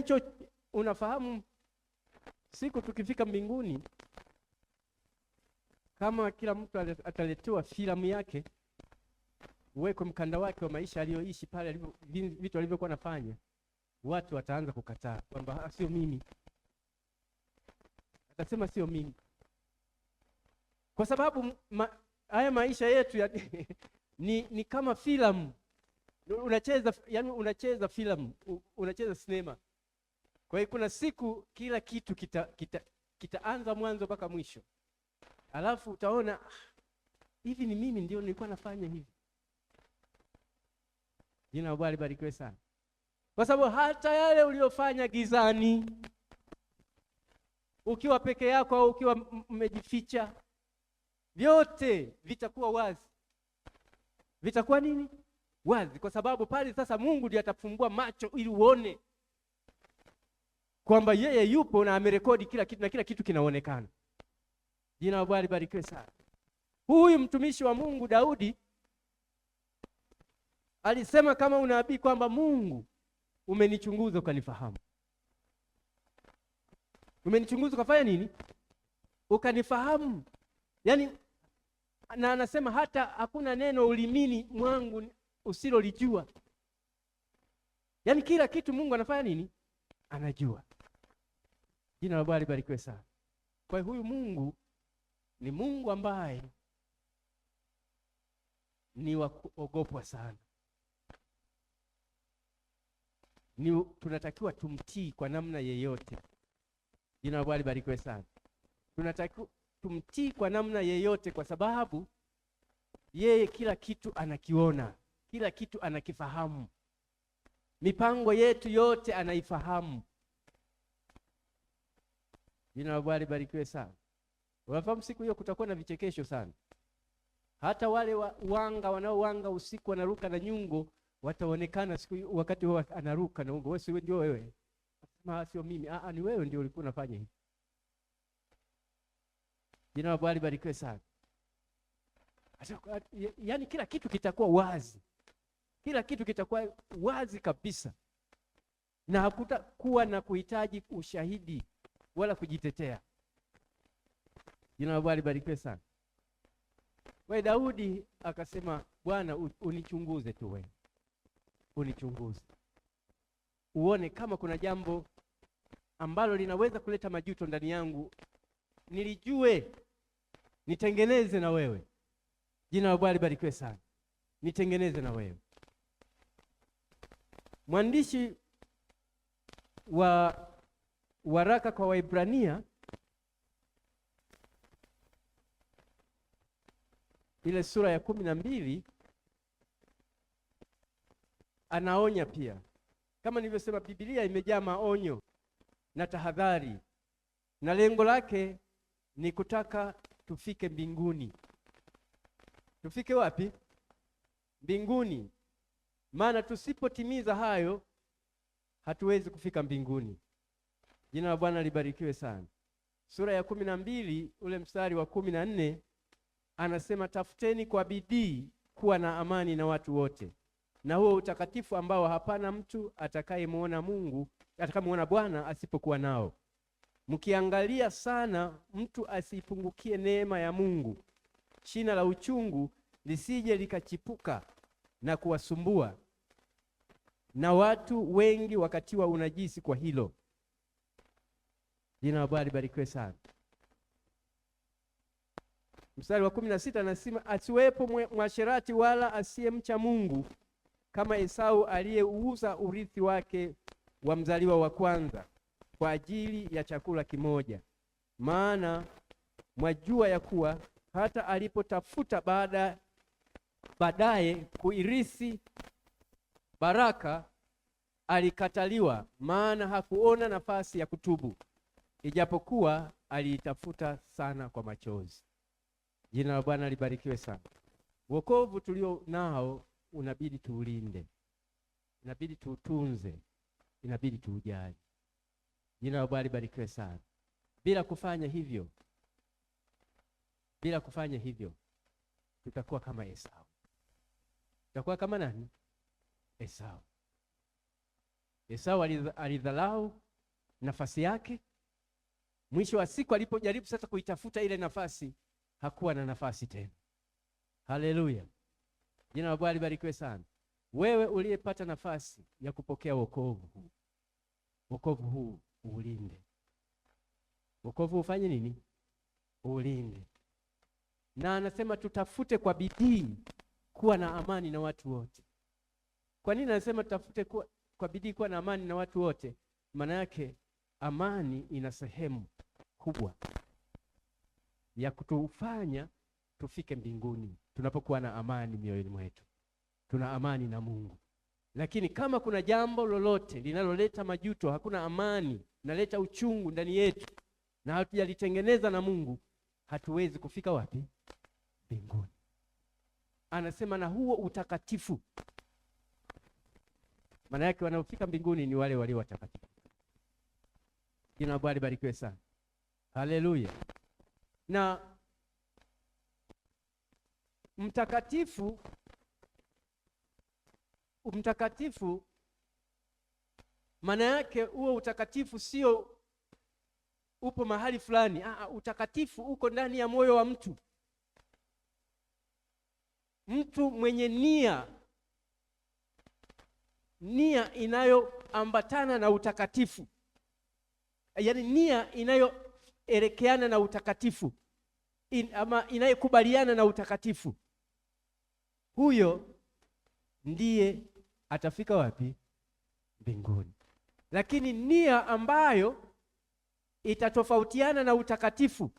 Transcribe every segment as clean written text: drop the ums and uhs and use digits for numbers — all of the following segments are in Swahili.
Yaani unafahamu siku tukifika mbinguni kama kila mtu ataletewa filamu yake, uwekwe mkanda wake wa maisha aliyoishi pale, vitu alivyokuwa anafanya, watu wataanza kukataa kwamba sio mimi. Atasema sio mimi. Kwa sababu haya maisha yetu ni kama filamu. Unacheza, yani unacheza filamu, unacheza sinema. Kwa hiyo kuna siku kila kitu kitaanza mwanzo mpaka mwisho. Alafu utaona hivi ni mimi ndio nilikuwa nafanya hivi. Jina la Bwana libarikiwe sana. Kwa sababu hata yale uliyofanya gizani, ukiwa peke yako au ukiwa umejificha, vyote vitakuwa wazi. Vitakuwa nini? Wazi. Kwa sababu pale sasa Mungu ndiye atafumbua macho ili uone kwamba yeye yupo na amerekodi kila kitu na kila kitu kinaonekana. Jina la Bwana libarikiwe sana. Huyu mtumishi wa Mungu Daudi alisema kama unabii kwamba Mungu umenichunguza ukanifahamu. Umenichunguza ukafanya nini? Ukanifahamu. Yaani, na anasema hata hakuna neno ulimini mwangu usilolijua. Yaani kila kitu Mungu anafanya nini? Anajua. Jina la Bwana libarikiwe sana. Kwa hiyo huyu Mungu ni Mungu ambaye ni wa kuogopwa sana. Ni tunatakiwa tumtii kwa namna yeyote. Jina la Bwana libarikiwe sana. Tunatakiwa tumtii kwa namna yeyote kwa sababu yeye kila kitu anakiona, kila kitu anakifahamu. Mipango yetu yote anaifahamu. Jina la Bwana libarikiwe sana. Unafahamu siku hiyo kutakuwa na vichekesho sana. Hata wale wanga wanaowanga usiku wanaruka na nyungo wataonekana siku hiyo, wakati huo anaruka na nyungo. Wewe si ndio wewe? Sema sio mimi. Ni wewe ndio ulikuwa unafanya hivi. Jina la Bwana libarikiwe sana. Yaani kila kitu kitakuwa wazi. Kila kitu kitakuwa wazi kabisa. Na hakutakuwa na kuhitaji ushahidi wala kujitetea. Jina la Bwana libarikiwe sana. Wewe Daudi akasema, Bwana unichunguze tu wewe. Unichunguze. Uone kama kuna jambo ambalo linaweza kuleta majuto ndani yangu, nilijue, nitengeneze na wewe. Jina la Bwana libarikiwe sana. Nitengeneze na wewe. Mwandishi wa waraka kwa Waebrania ile sura ya 12 anaonya pia. Kama nilivyosema, Biblia imejaa maonyo na tahadhari, na lengo lake ni kutaka tufike mbinguni. Tufike wapi? Mbinguni. Maana tusipotimiza hayo hatuwezi kufika mbinguni. Jina la Bwana libarikiwe sana. Sura ya 12 ule mstari wa 14 anasema, tafuteni kwa bidii kuwa na amani na watu wote, na huo utakatifu ambao hapana mtu atakayemuona Mungu, atakayemuona Bwana asipokuwa nao. Mkiangalia sana mtu asiipungukie neema ya Mungu, shina la uchungu lisije likachipuka na kuwasumbua, na watu wengi wakatiwa unajisi kwa hilo. Jina la Bwana libarikiwe sana. Mstari wa 16 anasema, asiwepo mwasherati wala asiyemcha Mungu kama Esau aliyeuza urithi wake wa mzaliwa wa kwanza kwa ajili ya chakula kimoja. Maana mwajua ya kuwa hata alipotafuta baadaye kuirisi baraka alikataliwa, maana hakuona nafasi ya kutubu, ijapokuwa aliitafuta sana kwa machozi. Jina la Bwana libarikiwe sana. Wokovu tulio nao unabidi tuulinde, inabidi tuutunze, inabidi tuujali. Jina la Bwana libarikiwe sana. Bila kufanya hivyo, bila kufanya hivyo tutakuwa kama Esau. Tutakuwa kama nani? Esau. Esau alidharau nafasi yake. Mwisho wa siku alipojaribu sasa kuitafuta ile nafasi, hakuwa na nafasi tena. Haleluya. Jina la Bwana libarikiwe sana. Wewe uliyepata nafasi ya kupokea wokovu huu, wokovu huu uulinde. Wokovu ufanye nini? Uulinde. Na anasema tutafute kwa bidii kuwa na amani na watu wote. Kwa nini anasema tutafute kwa bidii kuwa na amani na watu wote? Maana yake amani ina sehemu kubwa ya kutufanya tufike mbinguni. Tunapokuwa na amani mioyoni mwetu, tuna amani na Mungu. Lakini kama kuna jambo lolote linaloleta majuto, hakuna amani, naleta uchungu ndani yetu, na hatujalitengeneza na Mungu, hatuwezi kufika wapi? Mbinguni. Anasema na huo utakatifu. Maana yake wanaofika mbinguni ni wale walio watakatifu. Jina la Bwana libarikiwe sana. Haleluya. Na mtakatifu maana yake huo utakatifu sio upo mahali fulani. Utakatifu uko ndani ya moyo wa mtu. Mtu mwenye nia inayoambatana na utakatifu, yaani nia inayoelekeana na utakatifu, ama inayokubaliana na utakatifu, huyo ndiye atafika wapi? Mbinguni. Lakini nia ambayo itatofautiana na utakatifu,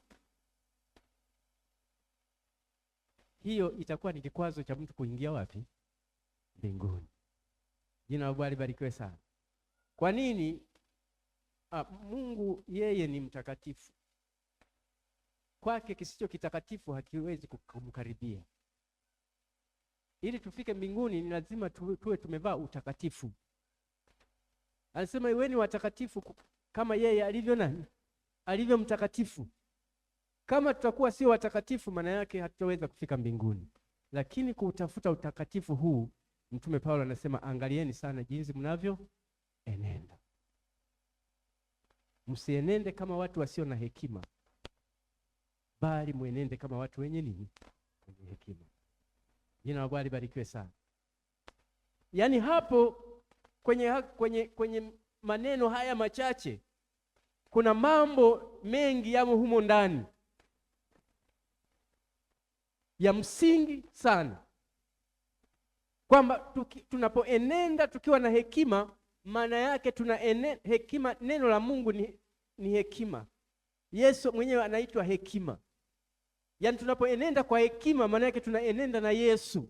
hiyo itakuwa ni kikwazo cha mtu kuingia wapi? Mbinguni. Jina la Bwana libarikiwe sana. Kwa nini? Mungu yeye ni mtakatifu. Kwake kisicho kitakatifu hakiwezi kumkaribia. Ili tufike mbinguni ni lazima tuwe tumevaa utakatifu. Anasema iweni watakatifu kama yeye alivyo nani? Alivyo mtakatifu. Kama tutakuwa sio watakatifu, maana yake hatutaweza kufika mbinguni. Lakini kuutafuta utakatifu huu, Mtume Paulo anasema angalieni sana jinsi mnavyo enenda. Msienende kama watu wasio na hekima, bali muenende kama watu wenye nini? Wenye hekima. Jina la Bwana libarikiwe sana. Yaani hapo kwenye maneno haya machache kuna mambo mengi yamo humo ndani ya msingi sana, kwamba tunapoenenda tukiwa na hekima, maana yake tuna hekima. Neno la Mungu ni hekima. Yesu mwenyewe anaitwa hekima. Yaani tunapoenenda kwa hekima, maana yake tunaenenda na Yesu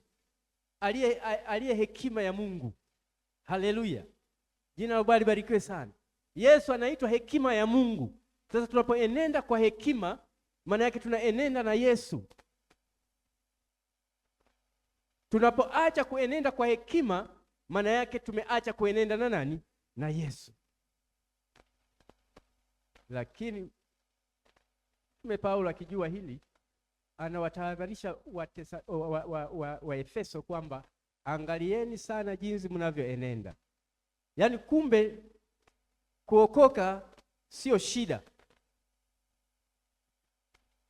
aliye hekima ya Mungu. Haleluya. Jina la Bwana libarikiwe sana. Yesu anaitwa hekima ya Mungu. Sasa tunapoenenda kwa hekima, maana yake tunaenenda na Yesu. Tunapoacha kuenenda kwa hekima, maana yake tumeacha kuenenda na nani? Na Yesu. Lakini Mtume Paulo akijua hili, anawatahadharisha wa Efeso kwamba angalieni sana jinsi mnavyoenenda. Yaani kumbe kuokoka sio shida.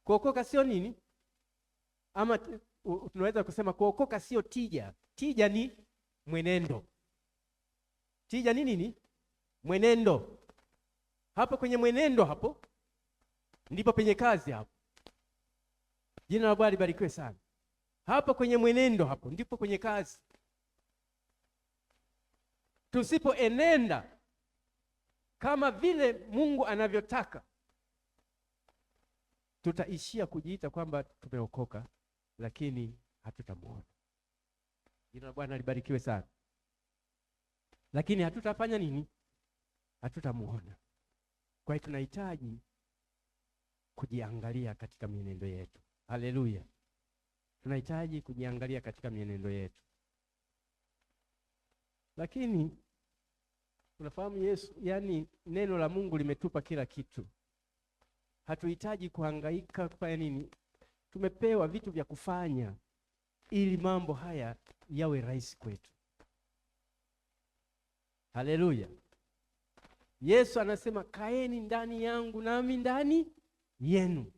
Kuokoka sio nini? Ama tunaweza kusema kuokoka sio tija. Tija ni mwenendo. Tija ni nini? Mwenendo. Hapo kwenye mwenendo hapo ndipo penye kazi hapo. Jina la Bwana libarikiwe sana. Hapo kwenye mwenendo hapo ndipo kwenye kazi. Tusipoenenda kama vile Mungu anavyotaka, tutaishia kujiita kwamba tumeokoka, lakini hatutamuona. Jina la Bwana libarikiwe sana. Lakini hatutafanya nini? Hatutamuona. Kwa hiyo tunahitaji kujiangalia katika mienendo yetu. Haleluya. Tunahitaji kujiangalia katika mienendo yetu. Lakini tunafahamu Yesu, yani neno la Mungu limetupa kila kitu. Hatuhitaji kuhangaika kufanya nini? Tumepewa vitu vya kufanya ili mambo haya yawe rahisi kwetu. Haleluya! Yesu anasema kaeni ndani yangu nami ndani yenu.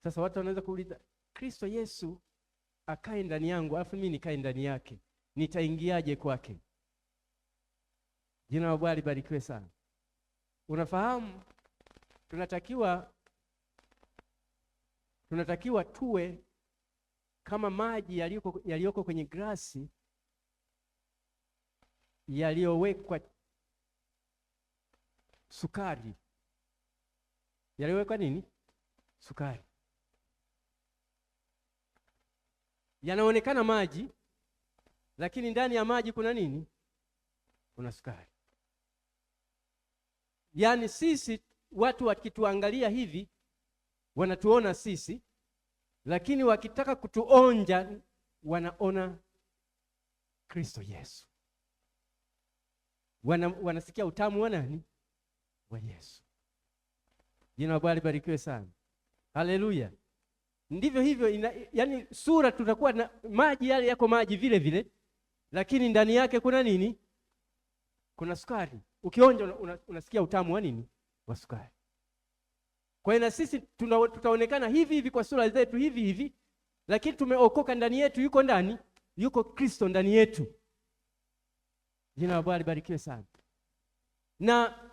Sasa watu wanaweza kuuliza, Kristo Yesu akae ndani yangu alafu mimi nikae ndani yake, nitaingiaje kwake? Jina la Bwana libarikiwe sana. Unafahamu tunatakiwa tuwe kama maji yaliyoko kwenye glasi yaliyowekwa sukari. Yaliyowekwa nini? Sukari. Yanaonekana maji, lakini ndani ya maji kuna nini? Kuna sukari. Yaani sisi watu wakituangalia hivi wanatuona sisi, lakini wakitaka kutuonja wanaona Kristo Yesu. Wanasikia utamu wa nani? Wa Yesu. Jina la Bwana libarikiwe sana. Haleluya. Ndivyo hivyo yani sura tutakuwa na maji yale yako maji vile vile, lakini ndani yake kuna nini? Kuna sukari. Ukionja unasikia utamu wa nini? Wa sukari. Kwa hiyo na sisi tutaonekana hivi hivi kwa sura zetu hivi hivi, lakini tumeokoka, ndani yetu yuko ndani, yuko Kristo ndani yetu. Jina la Bwana libarikiwe sana. Na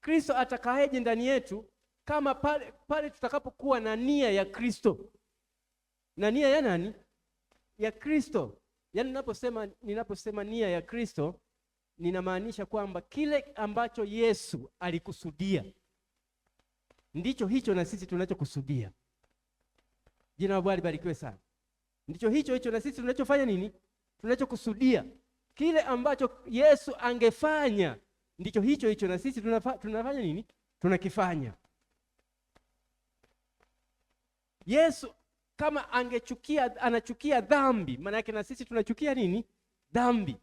Kristo atakaeje ndani yetu kama pale tutakapokuwa na nia ya Kristo. Na nia ya nani? Ya Kristo. Yaani ninaposema nia ya Kristo, ninamaanisha kwamba kile ambacho Yesu alikusudia ndicho hicho na sisi tunachokusudia. Jina la Bwana libarikiwe sana. Ndicho hicho hicho na sisi tunachofanya nini? Tunachokusudia. Kile ambacho Yesu angefanya ndicho hicho hicho na sisi tunafanya nini? Tunakifanya. Yesu kama anachukia dhambi, maana yake na sisi tunachukia nini? Dhambi.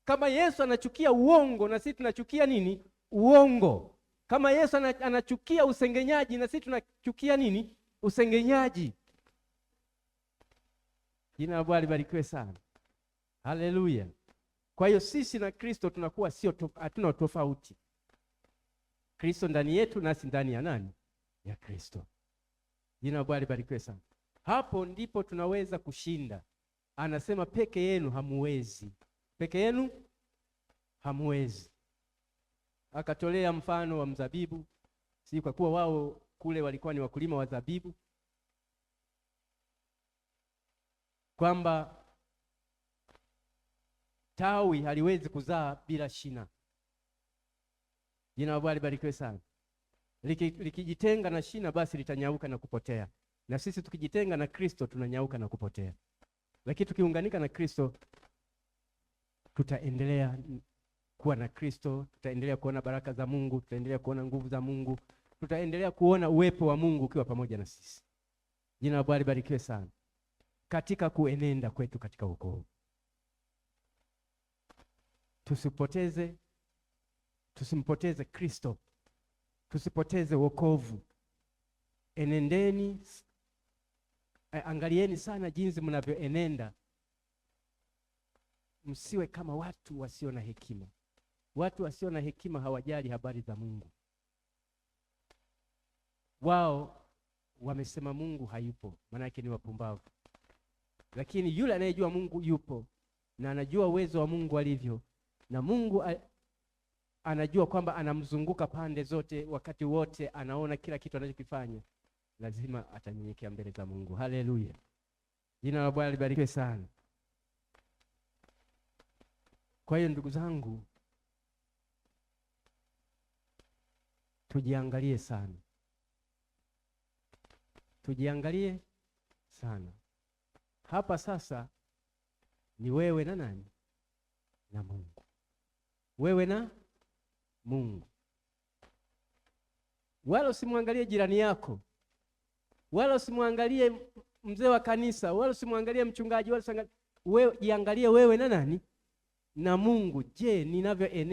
Kama Yesu anachukia uongo, na sisi tunachukia nini? Uongo. Kama Yesu anachukia usengenyaji, na sisi tunachukia nini? Usengenyaji. Jina la Bwana libarikiwe sana. Haleluya. Kwa hiyo sisi na Kristo tunakuwa sio hatuna tofauti. Kristo ndani yetu nasi ndani ya nani? Ya Kristo. Jina la Bwana libarikiwe sana. Hapo ndipo tunaweza kushinda. Anasema peke yenu hamuwezi. Peke yenu hamuwezi. Akatolea mfano wa mzabibu, si kwa kuwa wao kule walikuwa ni wakulima wa zabibu, kwamba tawi haliwezi kuzaa bila shina. Jina la Bwana libarikiwe sana. Likijitenga na shina basi litanyauka na kupotea. Na sisi tukijitenga na Kristo tunanyauka na kupotea. Lakini tukiunganika na Kristo tutaendelea kuwa na Kristo, tutaendelea kuona baraka za Mungu, tutaendelea kuona nguvu za Mungu, tutaendelea kuona uwepo wa Mungu ukiwa pamoja na sisi. Jina la Bwana libarikiwe sana. Katika kuenenda kwetu katika wokovu, tusimpoteze Kristo, tusipoteze wokovu. Enendeni, angalieni sana jinsi mnavyoenenda, msiwe kama watu wasio na hekima. Watu wasio na hekima hawajali habari za Mungu. Wao wamesema Mungu hayupo, maana yake ni wapumbavu. Lakini yule anayejua Mungu yupo na anajua uwezo wa Mungu alivyo, na Mungu anajua kwamba anamzunguka pande zote wakati wote, anaona kila kitu anachokifanya, lazima atanyenyekea mbele za Mungu. Haleluya. Jina la Bwana libarikiwe sana. Kwa hiyo ndugu zangu, tujiangalie sana. Tujiangalie sana. Hapa sasa ni wewe na nani? Na Mungu. Wewe na Mungu. Wala usimwangalie jirani yako, wala usimwangalie mzee wa kanisa, wala usimwangalie mchungaji, wala usiangalie wewe, jiangalie wewe na nani? Na Mungu. Je, ninavyoenenda